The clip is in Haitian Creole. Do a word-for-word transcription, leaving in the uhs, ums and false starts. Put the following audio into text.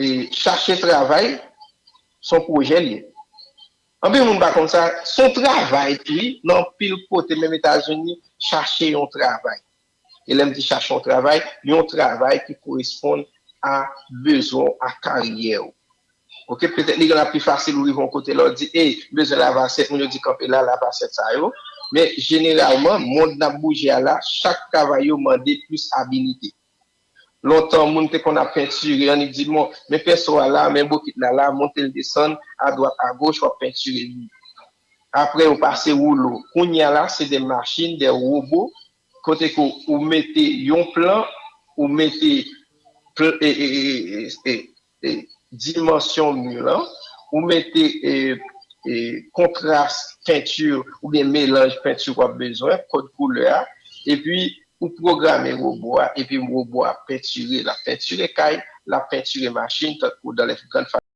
e, chache travay, se yon pwojè li ye. Anpil moun pa konn sa, se yon travay tou, wi, nan anpil kote, menm Etazini, chache yon travay. E lè m di chache yon travay, yon travay ki koresponn a bezwen w, a karyè w. Oke, petèt li gen la pi fasil ou rive yon kote la, ou di, ey, m bezwen lave asyèt, moun yo di kanpe la, lave asyèt sa yo. Men jeneralman, mond n ap bouje a la, chak travay yo mande plis abilite. Lontan, moun te konn ap pentire, annik di, bon, men penso a la, men bokit la la, monte l desann, adwat, agoch, w ap pentire li. Apre, yo pase woulo. Kounye a la, se de machin, de wobo, kote ke ou mete yon plan, ou mete pl- e, e, e, e, e, e, dimansyon mi lan, ou mete e, e, kontras penti oubyen melanj penti w ap bezwen, kòd koulè a, epi ou pwograme wobo a, epi wobo a pentire, l ap pentire kay, l ap pentire machin, tankou dans les grandes